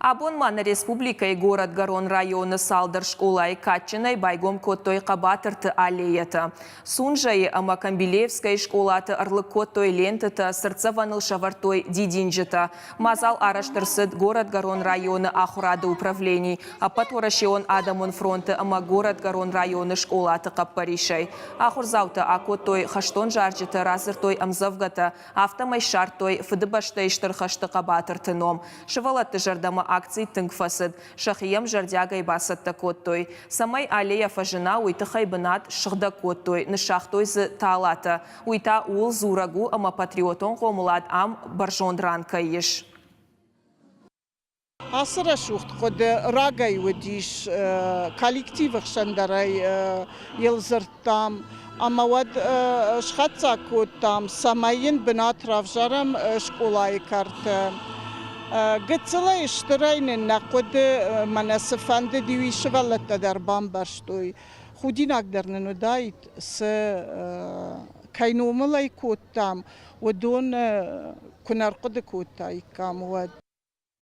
Абон ма нӕ республикӕйы Горӕтгӕрон районы цалдӕр скъолайы кадджынӕй байгом кодтой Хъӕбатырты аллейӕтӕ. Сунжӕйы ӕмӕ Камбилеевскӕйы скъолаты ӕрлыг кодтой лентытӕ, цыртдзӕвӕныл сӕвӕрдтой дидинджытӕ. Мадзал арӕзт ӕрцыд Горӕтгӕрон районы ахуырады управлени, Ӕппӕтуӕрӕсеон адӕмон фронты ӕмӕ Горӕтгӕрон районы скъолаты хъӕппӕрисӕй. Ахуырдзаутӕ акодтой хӕстон зарджытӕ, радзырдтой ӕмдзӕвгӕтӕ, Афтӕмӕй ссардтой Фыдыбӕстӕйы Стыр хӕсты хъӕбатырты ном. Сывӕллӕтты зӕрдӕмӕ акци тынг фӕцыд, сӕхи йӕм зӕрдиагӕй бацӕттӕ кодтой. Цӕмӕй аллейӕ фӕзына, уый тыххӕй бынат ссыгъдӕг кодтой, ныссагътой дзы талатӕ. Уый та ууыл дзурӕг у, ӕмӕ патриотон хъомылад ам бӕрзонд ран кӕй ис. Ацы рӕсугъд хъуыды рагӕй уыдис, коллективы хсӕн дӕр ӕй йыл дзырдтам ӕмӕ уӕд схатдзӕг кодтам, цӕмӕй йын бынат равзарӕм скъолайы кӕрты. Гыццылӕй стырӕй нын нӕ хъуыды мӕнӕ цы фӕндыди, уый сывӕллӕттӕ дӕр бамбӕрстой. Худинаг дӕр нын уыдаид, цы кӕй номыл ӕй кодтам, уыдон куы нӕ рхъуыды кодтаиккам, уӕд.